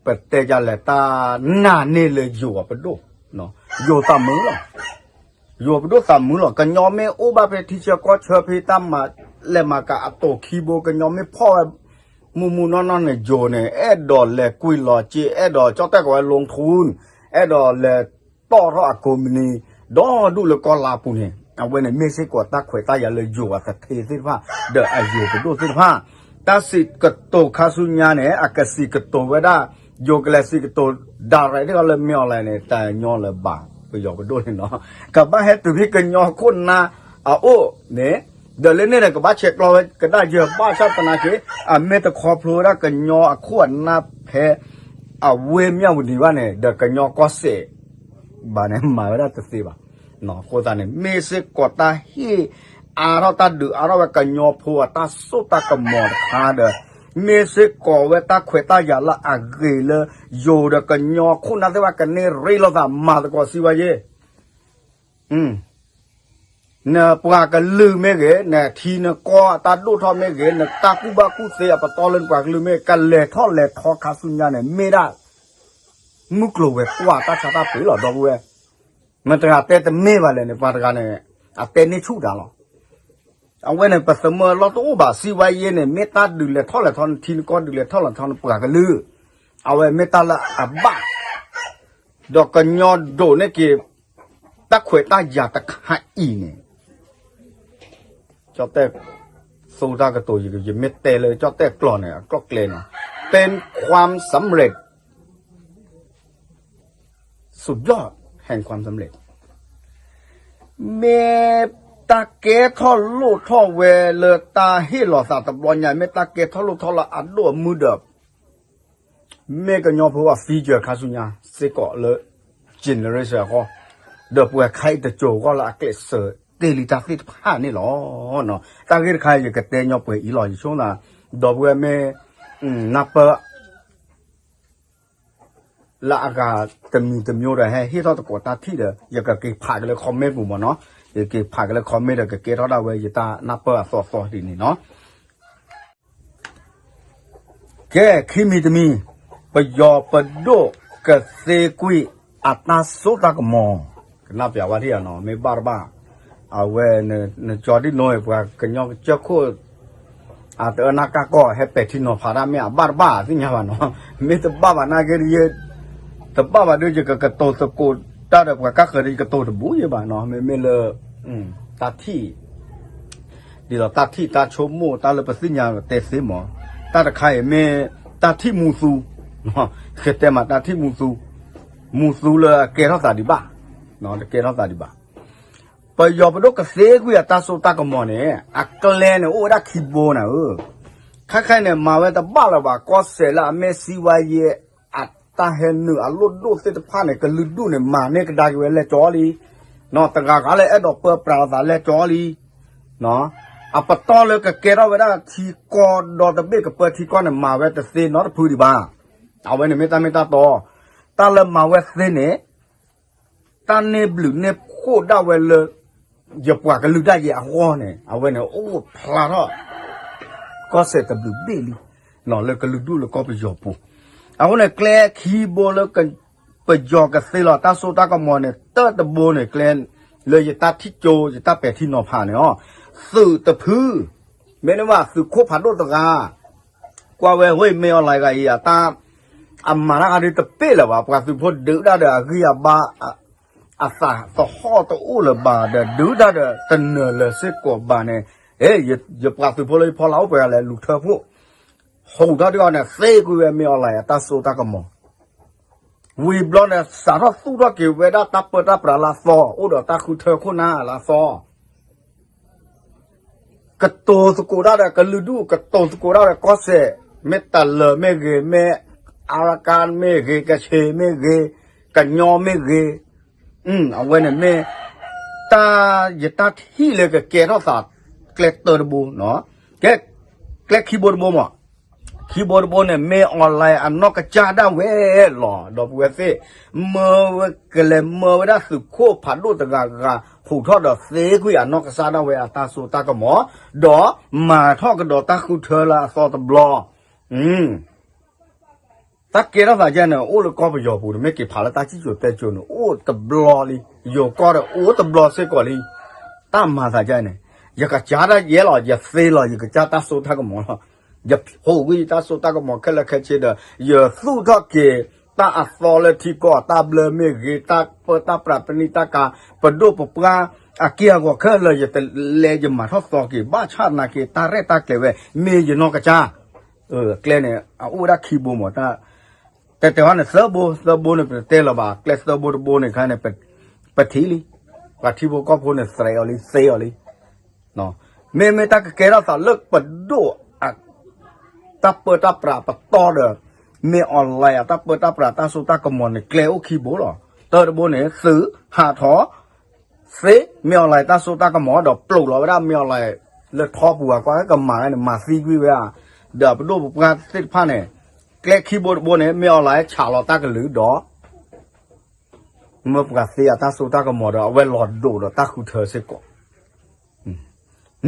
ပတဲဒ်လဲၣ် တၢ်နာ်န့ၢ်လၢယိၤအပဒိၣ်, ယိၤသးမုာ်လီၤ. ယိၤပဒိၣ်သးမုာ်လီၤ. ကညီမ့ၢ်အိၣ်ဘၣ်ဖဲထံဆၢကီၢ်ဆၢဖဲတၢ်မၤလဲၤမၤကၤအတိာ်ခံဘိ ကညီမ့ၢ်ဖီၣ်ဝဲ မုၢ်မုၢ်နီၢ်နီၢ်န့ၣ် ယိၤန့ၣ် အဲၣ်ဒိးလဲၤကွံာ်လီၤစ့ အဲၣ်ဒိးကၠီၣ်တဲၣ်ကီးဝဲ လီထူ အဲၣ်ဒိးလဲၤတီၣ်ထီၣ်အကိးမံၤနံၤ ဒီဒူၣ်လၢကီၢ်လါပူၤန့ၣ် အဝဲန့ၣ်မ့ၢ်စ့ၢ်ကီးတၢ်ခွဲးတၢ်ယာ်လၢယိၤအသထ့သ့ၣ်တဖၣ် ဒီးအယိၤပဒိၣ်သ့ၣ်တဖၣ် တၢ်စံးကတိၤခါဆူညါန့ၣ် အကစံးကတိၤဝဲဒၣ် ယိၤကလဲၤစံးကတိၤ direct ဒ်သိးလၢမ့ၢ် online န့ၣ် တညီလၢၤဘၣ် ပယီၤပဒိၣ်န့ၣ်နီၤ ကဘၣ်ဟဲတုၤဖဲကညီခိၣ်နၢ်အအိၣ်န့ၣ် ဒီးလၢန့ၣ်ဒီးကဘၣ်ဆဲးကျိးဝဲကဒါယၢၤဘၣ်ဆၣ်သနာ်က့ အမ့ၢ်တခီဖျိဝဲဒၣ်ကညီအခိၣ်အနၢ်ဖဲ အဝ့ၢ်မၠၣ်ဝတံၤဘၣ်န့ၣ် ဒီးကညီကီၢ်စဲၣ် ဘၣ်န့ၣ် မၤဝဲဒၣ်တသ့ဘၣ်. အဃိသတးန့ၣ် မ့ၢ်စ့ၢ်ကီးတၢ်ဟ့ၣ်အါထီၣ်တၢ်ဒုးအါထီၣ်ဝဲကညီဖိအတၢ်စိတၢ်ကမီၤတခါဒီး မ့ၢ်စ့ၢ်ကီးဝဲတၢ်ခွဲးတၢ်ယာ်လၢအဂ့ၤလၢ ယိၤဒီးကညီခိၣ်နၢ်သ့ၣ်တဖၣ်ကန့ၢ်ရ့လိာ်သးမၤသကိးစံးဝဲယ့ၢ် နပှၤကလုာ်မ့ၢ်ဂ့ၤ, နထံနကီၢ်အတၢ်ဒိၣ်ထီၣ်မ့ၢ်ဂ့ၤ, နတၢ်ကူၣ်ဘၣ်ကူၣ်သ့အပတီၢ်လၢနပှၤကလုာ်မ့ၢ်ဂ့ၤ, ကလဲၤထီၣ်လဲၤထီခါဆူညါန့ၣ် မ့ၢ်ဒၣ် မုၢ်ကျိၤဝဲၤကွာ်တၢ်ဆါတၢ်ပှ့ၤလီၤ ဒီပုၢ်ဝဲၢ်. မတၤတဂၤတဲတမ့ၢ်ဘၣ်လဲၣ်န့ၣ် ပှၤတဂၤန့ၣ် အတဲန့ၢ်ဆူၣ်တၢ်လီၤ. အဝဲန့ၣ် ပသမၢလီၢ်တအိၣ်ဘၣ် စံးဝဲယ့ၢ်န့ၣ် မ့ၢ်တၢ်ဒုးလဲၤထီၣ်လဲၤထီ နထံနကီၢ်ဒုးလဲၤထီၣ်လဲၤထီ နပှၤကလုာ် အဝဲမ့ၢ်တၢ်လၢအဘၣ် ဒီးကညီဒိးန့ၢ်က့ၤ တၢ်ခွဲးတၢ်ယာ်တခါအံၤန့ၣ် ကၠီၣ်တဲၣ် သူတၢ်ကတိၤ ယမ့ၢ်တဲလၢကၠီၣ်တဲၣ်ကျိာ်န့ၣ် အကျိာ်ကျဲန့ၣ် เป็นความสำเร็จ สุดยอดแห่งความสำเร็จ မ့ၢ်တၢ်ကဲထီၣ်လိၣ်ထီၣ်ဝဲလၢတၢ်ဟ့ၣ်လီၤသးတဘျီညါ မ့ၢ်တၢ်ကဲထီၣ်လိၣ်ထီၣ်လၢအဒိၣ်အမုၢ်ဒီး မ့ၢ်ကညီဖိအ future ခါဆူညါ စ့ၢ်ကီးလၢ generation အဃိ ဒီးပှၤခါအံၤတစိၤအဂီၢ်လၢအကျဲးစၢးတ့ၢ်လံတၢ်သ့ၣ်တဖၣ်န့ၣ်လီၤ. တၢ်ဂ့ၢ်တခါ ယကတဲညီပှဲၤအံၤလီၤ ယဆိကမိၣ် ဒီပုၢ်ဝဲၢ်မ့ၢ် နၢ်ပၢၢ် လၢအဂၤတမံၤတမံၤဒီး ဟဲဟ့ၣ်ထီၣ်သကိးတၢ်ထံၣ်ဒီး ယကက့ၤဖးက့ၤလၢ comment ပူၤမ့ၢ်နီၤ, ယက့ၤဖးက့ၤလၢ comment ဒီး ကကဲထီၣ်ဒၣ်ဝဲယတၢ်နၢ်ပၢၢ်အသီသီဒ်န့ၣ်နီၤ. ကဲ ခံမံၤတမံၤ, ပယီၤပဒိၣ်ကသ့ကွံာ်အတၢ်စိတၢ်ကမီၤ, ကနၣ်ပျးဝဲထံၣ်ဧါနီၤ, မ့ၢ်ဘၣ်တဘၣ်, အဝဲ နကၠီဒ်နိ ပှၤကညီကစၢၢ်ခိၣ် အတအၢနၢ်ကၢ်ကီၢ် ဟဲပဲာ်ထံနီၤဖးတၢ်မ့ၢ်အဘၣ်တဘၣ်သ့ၣ်ညါဘၣ်နီၤ, မ့ၢ်တဘၣ်ဘၣ်နာ်က့ တဘၣ်ဘၣ်ဒီး ယကကတိၤသကိးတၢ်ဒီးပှၤကါဃၢၤဒီး ယကတိၤတဘူးယဲဘၣ်နီၤ, မ့မ့ၢ်လၢ တၢ်ထံၣ် ဒ်သိးတၢ်ထံၣ်တၢ်ဆိကမိၣ်တၢ်လၢပသ့ၣ်ညါတဲသ့မး, တၢ်တခါအံၤမ့ၢ် တၢ်ထံၣ်မူသူ, ကတဲမးတၢ်ထံၣ်မူသူ, မူသူလၢအကဲထီၣ်သးဒံးဘၣ်, တကဲထီၣ်သးဒံးဘၣ်. ပယီၤပဒိၣ်ကသ့ကွံာ်အတၢ်စိတၢ်ကမီၤန့ၣ် အကျဲန့ၣ် အိၣ်ဝဲဒၣ်ခံဘိနၤဧၢ, ခဲခဲအံၤန့ၣ် မၤဝဲတဘၣ်လၢၤဘၣ်, ကီၢ်စဲၣ်လၢအမ့ၢ်စံးဝဲယဲ အတၢ်ဟဲနုာ်အလိၣ်ဒိၣ်သ့ၣ်တဖၣ်န့ၣ် ကလုာ်ဒူၣ်န့ၣ် မၤန့ၢ်ကဒါက့ၤဝဲလဲၣ်ကၠီလံ, တဂၤဂၤလၢအဲၣ်ဒိးပၢပြးလိာ်သးလဲၣ်ကၠီလံ, အပတီၢ်လၢကကဲထီၣ်ဝဲဒၣ်ထံကီၢ်ဒီတဘ့ၣ်ကပၢထံကီၢ်န့ၣ် မၤဝဲတသ့နီတဖုဒံးဘၣ်, အဝဲန့ၣ်မ့ၢ်တၢ်မ့ၢ်တၢ်တီ, တၢ်လၢမၤဝဲသ့န့ၣ် တၢ်န့ၢ်ဘျုးန့ၢ်ဖှိၣ်ဒၣ်ဝဲလၢ ယပှၤကလုာ်ဒၣ်ယဲအဂီၢ်န့ၣ် အဝဲန့ၣ်အိၣ်ဖျါထီၣ် ကီၢ်စဲၣ်တဘျုးဘ့ၣ်လံ, လၢကလုာ်ဒူၣ်လၢကီၢ်ပယီၤပူၤ, အဃိန့ၣ် ကျဲခံဘိလၢ ပယီၤကသ့လီၤတၢ်စိတၢ်ကမီၤန့ၣ် တၢ်တဘိန့ၣ် ကျဲလၢယတၢ်ထံၣ်ကၠိ ယတၢ်ပဲာ်ထံနီၤဖးန့ၣ်လီၤ, သုးတဖု, မ့တမ့ၢ်ဘၣ်သုးခိၣ်ဖးဒိၣ်တဂၤ ကွၢ်ဝဲ ဟိ မ့ၢ်အီၤလၢဂၤအံၤ အတၢ် အမၤတၢ်ခါဒ်တပ့ၢ်လၢၤဘၣ်, ပှၤသုးဖိဒုးတၢ်ဒီးအဂံၢ်အဘါ အသးသဟီၣ်တအိၣ်လၢၤဘၣ်ဒီး ဒုးတၢ်ဒီးတနၢၤလၢၤစ့ၢ်ကီးဘၣ်န့ၣ်, ယပှၤသုးဖိလၢယဖီလာ်အိၣ်ပှဲၤဂၤလဲၣ် လူၤထၢဖှိၣ်, ဟူးထီၣ်ဒ်အီၤန့ၣ် သ့ကွံာ်ဝဲမ့ၢ်အီၤလၢအတၢ်စိတၢ်ကမီၤ, ဝံၤဘျီန့ၣ် စးထီၣ်သူၣ်ထီၣ်က့ၤဝဲဒၣ်တၢ်ပၢတၢ်ပြးလၢအသီ, အိၣ်ဒီးတၢ်ဃုထၢခိၣ်နၢ်လၢအသီ ကတိၤသကိးတၢ်ဒီးကလုာ်ဒူၣ် ကတိၤသကိးတၢ်ဒီးကီၢ်စဲၣ်, မ့ၢ်တလၢၤမ့ၢ်ဂ့ၤ, မ့ၢ်အါရကါမ့ၢ်ဂ့ၤ, ကဆ့မ့ၢ်ဂ့ၤ, ကညီမ့ၢ်ဂ့ၤ, အဝဲန့ၣ်မ့ၢ် တၢ်ယတၢ်ထံၣ်လၢကကဲထီၣ်သး ကျဲတၢတဘိ, ကဲ ကျဲခံဘိတဘိမး, ခံဘိတဘိန့ၣ် မ့ၢ် online အနီၢ်ကစၢ်ဒၣ်ဝဲလီၤ. ဒီပုၢ်ဝဲၢ်သ့ၣ်, မၢဝဲကလဲၤမၢဝဲဒၣ်သုးခိၣ်ဖးဒိၣ်တဂၤဂၤ ဟူးထီၣ်ဒီးသ့ကွံာ်အနီၢ်ကစၢ်ဒၣ်ဝဲအတၢ်စိတၢ်ကမီၤ, ဒီးမၤထီၣ်ကဒီးတၢ်ဃုထၢလၢအသီတဘျီ တၢ်ကဲထီၣ်သးယဲန့ၣ် အိၣ်လၢကီၢ်ပယီၤပူၤန့ၣ် မ့ၢ်က့ၤဖးလၢတၢ်စံၣ်စိၤတဲစိၤန့ၣ် အိၣ်တဘျီလံ, ယိၤကီၢ်ဒီးအိၣ်တဘျီစ့ၢ်ကီးလံ. တၢ်မၤသးယဲန့ၣ် ယကစၢ်ဒၣ်ယဲလီၤ, ယသ့လီၤ ယကစၢ်တၢ်စိတၢ်ကမီၤလီၤ. ယဟူးဝံၤတၢ်စိတၢ်ကမီၤခဲလၢာ်ခဲဆ့ဒီး ယသူၣ်ထီၣ်က့ၤ တၢ်အသီလၢထံကီၢ်အတၢ်ဘျၢမ့ၢ်ဂ့ၤ, တၢ်ပၢတၢ်ပြးပနံာ်တၢ်ကၤ ပဒိၣ်ပပှၢ်အက့ၢ်အဂီၤခဲလၢာ် ယတလဲယမၤထီၣ်သီက့ၤ ဘၣ်ဆၣ်သနာ်က့ တၢ်ရဲၣ်တၢ်ကျဲၤဝဲ မ့ၢ်ယနီၢ်ကစၢ် ကျဲန့ၣ် အအိၣ်ဝဲဒၣ်ခံဘိမး, တၢ်တဲတဲဟီန့ၣ် သၢဘိ, သၢဘိန့ၣ် ပတတဲလၢၤဘၣ်, ကျဲသၢဘိတဘိန့ၣ်ခါန့ၣ် ပထံၣ်လံ, ပှၤထံဖိကီၢ်ဖိန့ၣ် သရဲးအီၤလံ သ့အီၤလံ. မ့မ့ၢ်တၢ်ကကဲထီၣ်သးလၢပဒိၣ် တၢ်ပၢတၢ်ပြးပတီၢ်ဒီး မ့ၢ် online အတၢ်ပၢတၢ်ပြးတၢ်စိတၢ်ကမီၤန့ၣ် ကျဲအိၣ်ခံဘိလီၤ. တၢ်တဘိန့ၣ် သုးဟးထီၣ် သ့ မ့ၢ် online တၢ်စိတၢ်ကမီၤဒီး ပျိးလီၤဝဲဒၣ် မ့ၢ် online လၢထီပူၤ အကွၢ်ကမၤဝဲန့ၣ် မၤသံကွံာ်ဝဲဧါ, ဒီးပဒိၣ်ပပှၢ်သ့ၣ်တဖၣ်န့ၣ် ကျဲခံဘိတဘိန့ၣ် မ့ၢ် online ဆးလီၤတၢ်ကလုာ်ဒီး မၢပှၤသ့အတၢ်စိတၢ်ကမီၤဒီး အဝဲလီၤဒိးဒီးတၢ်ဃုထၢစ့ၢ်ကီး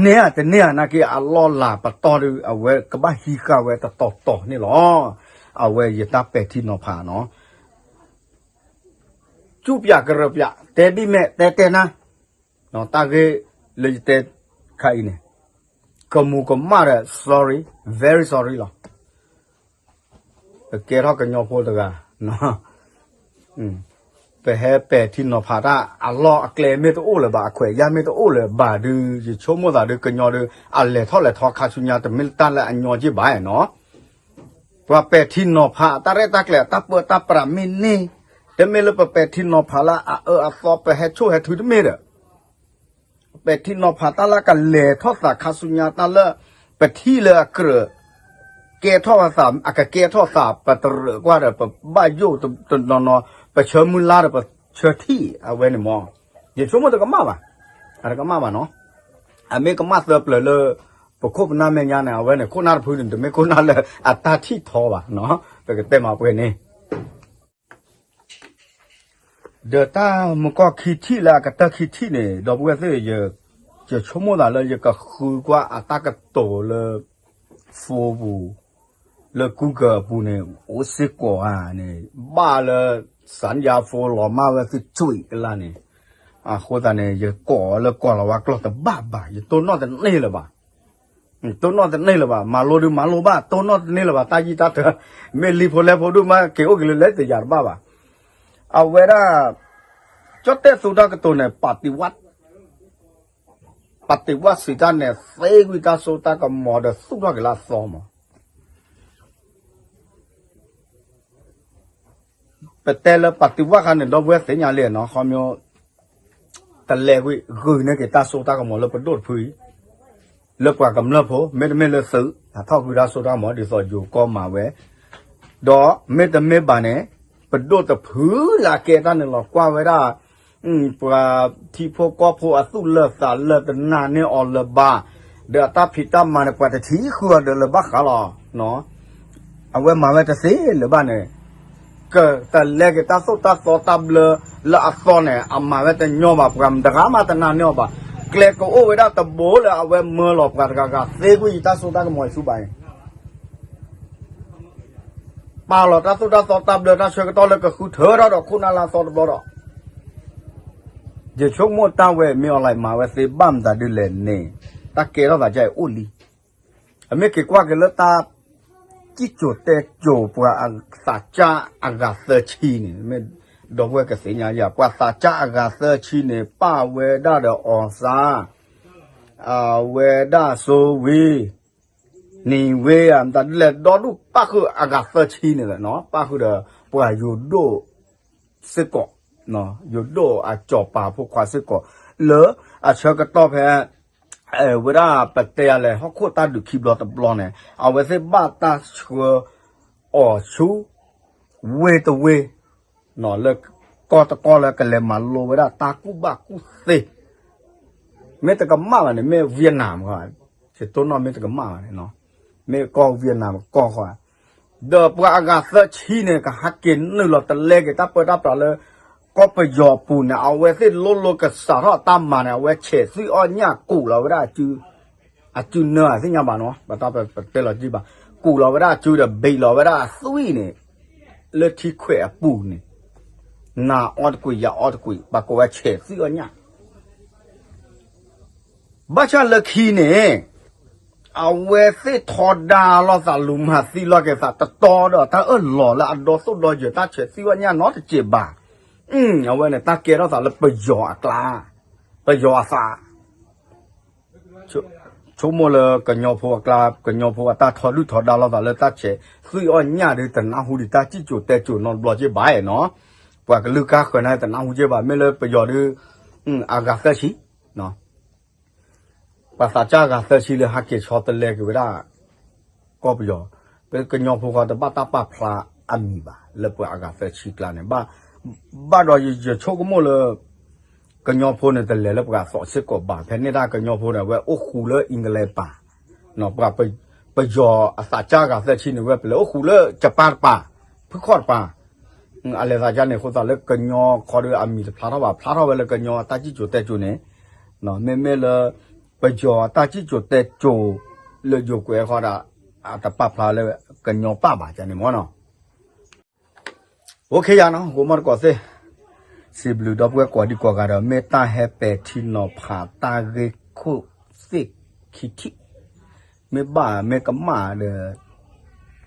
န့ၢ်ဧါတန့ၢ်ဧါနာ်က့ အလီၢ်လၤပတီၢ်ဒီး အဝဲကဘၣ်ဟံးဃာ်ဝဲတတီၤတီၤန့ၣ်လီၤ. အဝဲယတၢ်ပဲာ်ထံနီၤဖးနီၤ, ကၠူၣ်ပၠးကရၢပၠး တဲဘံၣ်မဲာ် တဲတဲနၤ, တၢ်ဂ့ၢ်လၢယတဲခါအံၤန့ၣ် ကမူၤကမၣ်ဒီး sorry, very sorry လီၤ. ပကဲထီၣ်ကညီဖိတဂၤ ပဟဲပဲာ်ထံနီၤဖးတၢ် အလီၢ်အကျဲမ့ၢ်တအိၣ်လၢၤဘၣ် အခွဲးအယာ်မ့ၢ်တအိၣ်လၢၤဘၣ်ဒီး ယဆိကမိၣ်သးဒီးကညီဒီး အလဲၤထီၣ်လဲၤထီခါဆူညါ တမ့ၢ်တၢ်လၢအညီက့ၢ်ဘၣ်နီၤ, ပှၤပဲာ်ထံနီၤဖးတၢ်ရဲၣ်တၢ်ကျဲၤ တၢ်ပၢတၢ်ပြးမ့ၢ်န့ၢ်, တမ့ၢ်လၢပပဲာ်ထံနီၤဖးလၢအအၢအသီ ပဟဲဆိၣ်ဟဲထုတမ့ၢ်ဒီး ပဲာ်ထံနီၤဖးတၢ်လၢကလဲၤထီၣ်သးခါဆူညါတၢ်လၢ ပထံၣ်လၢအကြၢး ကဲထီၣ်သး အကကဲထီၣ်သး ပတရၢၣ်ကွၢ်ဒီး ပဘၣ်ယိၣ်တနီၤနီၤ ပဆၢမုၢ်လၢ်ဒီးပဆၢထံၣ်အဝဲန့ၣ်မး, ယဆိကမိၣ်တကမၣ်ဘၣ်, အတကမၣ်ဘၣ်နီၤ, အမ့ၢ်ကမၣ်သၢပျၢၤလၢ ပခိၣ်ပနၢ်မဲာ်ညါန့ၣ် အဝဲန့ၣ် ခိၣ်နၢ်တဖုန့ၣ် တမ့ၢ်ခိၣ်နၢ်လၢအတၢ်ထံၣ်ထီဘၣ်, ပကတဲမၤပှဲၤန့ၣ် ဒီးတၢ်မုၢ်ကီၢ်ခံထံၣ်လၢအကတၢၢ်ခံထံၣ်န့ၣ် ဒီပုၢ်ဝဲၢ်သ့ၣ် ယဆိကမိၣ်သးလၢယကဃုကွၢ်အတၢ်ကတိၤလၢ phone ပူၤ လၢ Google အပူၤန့ၣ် အိၣ်စ့ၢ်ကီးဧါန့ၣ် ဘၣ်လၢ စၣ်ယါ phone လီၤမၢ်ဝဲသုဆွံးကလါန့ၣ်, အဃိသတးန့ၣ် ယကိးလၢကိးလီၤဝဲကျီၢ်တဘၣ်ဘၣ် ယတိၢ်နီၣ်တန့ၢ်လၢၤဘၣ် တိၢ်နီၣ်တန့ၢ်လၢၤဘၣ် မၤလိဒုးမၤလိဘၣ် တိၢ်နီၣ်တန့ၢ်လၢၤဘၣ် တၢ်ယံာ်တၢ်တၢၤ မ့ၢ်လံဖိလဲဖိဒုးမး က့ၤအိၣ်က့ၤလၢလဲတယၤတဘၣ်ဘၣ်. အဝဲဒၣ် ကၠီၣ်တဲၣ်သူတၢ်ကတိၤန့ၣ် ပာ်တံၢ်ဝၣ်စံးတၢ်န့ၣ် သ့ကွံာ်တၢ်စိတၢ်ကမီၤဒီးသူၣ်ထီၣ်က့ၤလၢအသီမး ပတဲလၢပာ်တံၢ်ဝၣ်ခါန့ၣ် ဒီပုၢ်ဝဲၢ်သ့ၣ်ညါလံနီၤ ခီဖျိ တလဲၤဝံၤ ဂုာ်န့ၢ်က့ၤတၢ်စိတၢ်ကမီၤလၢပဒိၣ်တဖုအံၤ လၢပှၤကမျၢၢ်ဖိ မ့တမ့ၢ်လၢသုး အထီၣ်ဃုာ်တၢ်စိတၢ်ကမီၤ ဒ်သိးယိၤကီၢ်မၤဝဲ ဒီးမ့တမ့ၢ်ဘၣ်န့ၣ် ပဒိၣ်တဖုလၢအကဲတၢ်န့ၣ်လီၤ ကွၢ်ဝဲဒၣ် ပှၤထံဖိကီၢ်ဖိအသူၣ်လၢာ်သးလၢာ်တနာ်န့ၢ်အီၤလၢၤဘၣ်, ဒီးအတၢ်ဖံးတၢ်မၤန့ၣ် ပှၤတထံၣ်ဃုာ်အီၤဒီးလၢၤဘၣ်ဃးလီၤ. အဝဲမၤဝဲတသ့လၢၤဘၣ်န့ၣ် ကတလဲက့ၤတၢ်သိၣ်တၢ်သီတၢ်ဘျၢလၢအသီန့ၣ် အမၤဝဲတညီဘၣ် ပှၤတဂၤမးတနာ်န့ၢ်အီၤဘၣ်. ကျဲကအိၣ်ဝဲဒၣ်တဘိလၢအဝဲမၢလီၤပှၤတဂၤဂၤသ့ကွံာ်ယတၢ်စိတၢ်ကမီၤဆူဘၣ်န့ၣ် ပာ်လီၤတၢ်သိၣ်တၢ်သီတၢ်ဘျၢတၢ်ဆၢကတီၢ်လၢကဃုထၢထီၣ်ဒီးခိၣ်နၢ်လၢအသီတဘျီဒီး ယဆိကမိၣ်တၢ်ဝဲမ့ၢ်အီၤလၢမၤဝဲသ့ဘၣ်မတၤဒ်လဲၣ်န့ၣ် တၢ်ကဲထီၣ်သးကအံၤအိၣ်လံ. အမ့ၢ်က့ၤကွၢ်က့ၤလၢတၢ် စံၣ်စိၤတဲစိၤပှၤသးစၢ်အဂၤသၢဆံန့ၣ် မ့ၢ်ဒီပုၢ်ဝဲၢ်ကသ့ၣ်ညါယၤ ပှၤသးစၢ်အဂၤသၢဆံန့ၣ် ပာ်ဝဲဒၣ်ဒီးအီၣ်စၢ် အဝဲဒၣ်စိဝံၤ နံၤဝ့ဧါ မတၤဒ်လဲၣ် ဒီဒူၣ်ပၣ်ဃုာ်အဂၤသၢဆံန့ၣ်လီၤ. ပၣ်ဃုာ်ဒီးပှၤယိၤဒိၣ်စ့ၢ်ကီး ယိၤဒိၣ်အစီၤပၤဖိခွါစ့ၢ်ကီး လၢအဆၢကတီၢ်ဖဲ ဝဲဒၣ်ပတဲယၤလဲၣ် ဟီၣ်ခိၣ်တၢ်ဒုးခံဘျီတဘျီန့ၣ် အဝဲသ့ၣ်ဘၣ်တၢ်ဆှၢအီၤဆူ ဝ့ၢ်တဝ့ၢ် လၢကီၢ်တကီၢ်လၢကလဲၤမၤလိဝဲဒၣ်တၢ်ကူၣ်ဘၣ်ကူၣ်သ့ မ့ၢ်တကမၣ်ဘၣ်န့ၣ် မ့ၢ် Vietnam ဃီ ယတိၢ်နီၣ်မ့ၢ်တကမၣ်ဘၣ်န့ၣ် မ့ၢ်ကီၢ် Vietnam ကီၢ်ဃီ ဒီးပှၤအဂၤသၢဆံန့ၣ် ကဟးက့ၤနုာ်လီၤတလဲက့ၤတၢ်ပၢတၢ်ပြးလၢ ကီၢ်ပယီၤအပူၤန့ၣ် အဝဲသ့ၣ်လိလိကစးထီၣ်အတၢ်မၤန့ၣ် အဝဲဆဲးသွံၣ်အီၣ်ညၣ်ကူးလီၤဝဲဒၣ်အစု အစုနၢအသ့ၣ်ညါဘၣ်နီၤ ပတၢ်ပတဲလီၤကံဘၣ် ကူးလီၤဝဲဒၣ်အစုဒီး ဘ့းလီၤဝဲဒၣ်အသွံၣ်န့ၣ် လၢထံခွဲးအပူၤန့ၣ် နၤအီၣ်တကွံာ် ယၤအီၣ်တကွံာ် ပှၤကိးဝဲဆဲးသွံၣ်အီၣ်ညၣ် ဘၣ်ဆၣ်လၢခံန့ၣ် အဝဲသ့ၣ်ထီဒါလိာ်သးလူၤမၤသံလိာ်က့ၤသးတတီဒီးတၢ်အၢၣ်လီၤလၢအဒီသိၣ်ဒီယၢၤတၢ်ဆဲးသွံၣ်အီၣ်ညၣ်နီတစဲးဘၣ်. အဝဲန့ၣ်တၢ်ကဲထီၣ်သးလၢပယီၤအကျါ, ပယီၤအသး ဆိကမိၣ်လၢကညီဖိအကျါ, ကညီဖိအတၢ်ထီဒုၣ်ထီဒါလိာ်သးလၢတၢ်ဆဲးသွံၣ်အီၣ်ညၣ်ဒီး တနၢ်ဟူဒံးတၢ်စံၣ်စိၤတဲစိၤနီတဘျီက့ဘၣ်နီၤ. ပှၤကလုာ်ကါဃၢၤန့ၣ် တနၢ်ဟူက့ဘၣ်. မ့ၢ်လၢပယီၤဒီး အဂၤသၢဆံ ပှၤသးစၢ်အဂၤသၢဆံလၢဟးက့ၤဆီတလဲက့ၤဝဲဒၣ် ကီၢ်ပယီၤ, ပကညီဖိဃီတဘၣ်တၢ်ပာ်ဖျါအမံၤဘၣ် လၢပှၤအဂၤသၢဆံကျါန့ၣ်, ဘၣ်ဒီးယဆိကမိၣ်လၢ ကညီဖိန့ၣ် တလဲၤလၢပှၤအသိးစ့ၢ်ကီးဘၣ်. ဖဲန့ၣ်ဒၣ်ကညီဖိန့ၣ် အဝဲအိၣ်ဃူလၢ England ပၤ, ပယီၤအသးစၢ်အဂၤသၢဆံန့ၣ် ဝဲပလဲၤအိၣ်ဃူလၢ Japan တပၤ, ဖုခီၣ်တပၤ, အလဲၤသးစၢ်န့ၣ်အဃိသတးလၢကညီခီဒီးအမံၤတဖျါထီၣ်ဘၣ်, ဖျါထီၣ်ဝဲလၢကညီအတၢ်စံၣ်စိၤတဲစိၤန့ၣ်, မ့မ့ၢ်လၢ ပယီၤအတၢ်စံၣ်စိၤတဲစိၤ လၢယိၤကွဲးဃီဒီး အတပာ်ဖျါလၢကညီပၣ်ဘၣ်န့ၣ်မ့ၢ်နီၤ. အိၣ်ခ့ယါနီၤ ဂိၤမီၢ်တကိးသ့ၣ်, စံးဘျုးဒီပုၢ်ဝဲၢ်ကိးဒံကိးဂၤဒီး မ့ၢ်တၢ်ဟဲပဲာ်ထံနီၤဖး တၢ်ဂ့ၢ်ခိၣ်သ့ၣ်ခံထံၣ်, မ့ၢ်ဘၣ်မ့ၢ်ကမၣ်ဒီး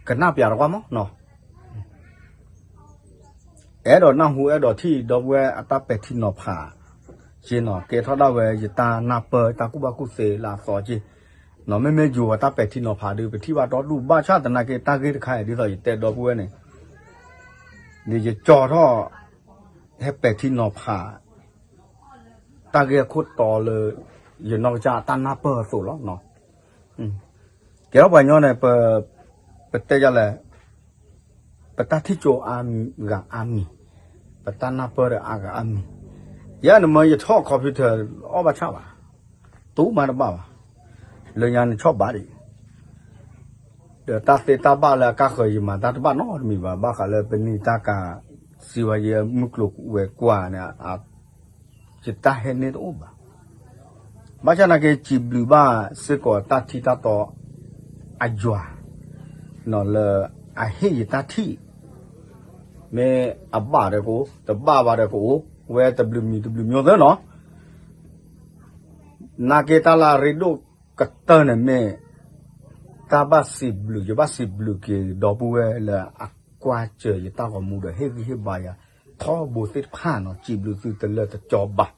ကနၣ်ပျးတကွၢ်မးနီၤ. အဲၣ်ဒိးနၢ်ဟူအဲၣ်ဒိးထံၣ်ဒီပုၢ်ဝဲၢ်အတၢ်ပဲာ်ထံနီၤဖးက့နီၤ, ကဲထီၣ်ဒၣ်ဝဲယတၢ်နၢ်ပၢၢ်တၢ်ကူၣ်ဘၣ်ကူၣ်သ့လၢအသီက့နီၤ. မ့မ့ၢ်ယိၤအတၢ်ပဲာ်ထံနီၤဖးဒီး ပထံၣ်ဘၣ်ဒီဒူၣ် ဘၣ်ဆၣ်သနာ်က့တၢ်ဂ့ၢ်တခါအံၤ ဒ်သိးယတဲဒီပုၢ်ဝဲၢ်န့ၣ် ဒ်ယကၠီထီၣ် ဟဲပဲာ်ထံနီၤဖး တၢ်ဂ့ၢ်အခိၣ်တီလၢ ယနီၢ်ကစၢ်အတၢ်နၢ်ပၢၢ်အသိးလီၤ. ကဲထီၣ်ပှၤကညီန့ၣ် ပတဲယၤလဲၣ်, ပတၢ်ထံၣ်ကၠိအါဂၤအါမံၤ, ပတၢ်နၢ်ပၢၢ်ဒီးအါဂၤအါမံၤ, ယဲန့ၣ်မ့ၢ်ယထီၣ် computer အီၣ်ဘၣ်ဆၣ်ဘၣ်, တူၢ်မးတဘၣ်ဘၣ်, လၢညါန့ၣ်ဆီၣ်ဘၣ်ဒံး ဒီးတၢ်သ့တၢ်ဘၣ်လၢအကါဃၢၤယမၤတၢ်တဘၣ်နီတမံၤဘၣ်, ဘၣ်ဃးလၢပနံာ်တၢ်ကၤ စံးဝဲယမုၢ်ကျိၤဝဲၤကွာ်န့ၣ် ယတၢ်ဟဲန့ၢ်တအိၣ်ဘၣ်. ဘၣ်ဆၣ်သနာ်က့ စံးဘျုးဘၣ်စ့ၢ်ကီးတၢ်ထံၣ်တၢ်တီအယွၤ လၢအဟ့ၣ်ယတၢ်ထံၣ်, မ့ၢ်အဘၣ်ဒီးကအိၣ်, တဘၣ်ဘၣ်ဒီးကအိၣ်, ဝဲတဘျုးမံၤတဘျုးမံၤသ့နီၤ. နာ်က့တၢ်လၢအရ့ဒိၣ်ကတၢၢ်န့ၣ်မ့ၢ် တၢ်ဘၣ်စံးဘျုး, ယဘၣ်စံးဘျုးက့ၤဒီပုၢ်ဝဲၢ်လၢအကွၢ်စၢၤယတၢ်ဂီၤမူဒီး ဟ့ၣ်ဂံၢ်ဟ့ၣ်ဘါယၤထီဘိသ့ၣ်တဖၣ်နီၤ, စံးဘျုးသုတလၢာ်တကီဘၣ်.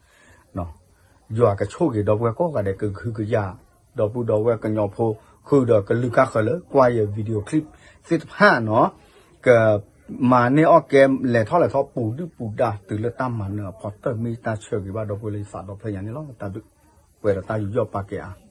ယွၤကဆိၣ်ဂ့ၤဒီပုၢ်ဝဲၢ်ကိးဂၤဒဲး ကဟုကယာ် ဒီပုၢ်ဒီဝဲၢ်ကညီဖိ ဃုာ်ဒီးကလုာ်ကါဃၢၤလၢကွၢ်ယ video clip သ့ၣ်တဖၣ်နီၤ, ကမၤန့ၢ်အီၣ်ကဲ လဲၤထီၣ်လဲၤထီၣ်ပူၤဒုၣ်ပူၤဒါတုၤလၢတၢ်မၤနၢၤအဖီတၢၢ် မ့ၢ်တၢ်ဆၢဂ့ၤဘၣ်ဒီပုၢ်ဝဲၢ်လၢယသးဒီဖျၢၣ်ညါန့ၣ်လီၤ. တၢ်ဘျုး, ပှဲၤဒီးတၢ်ယူးယီၣ်ပာ်ကဲအါ.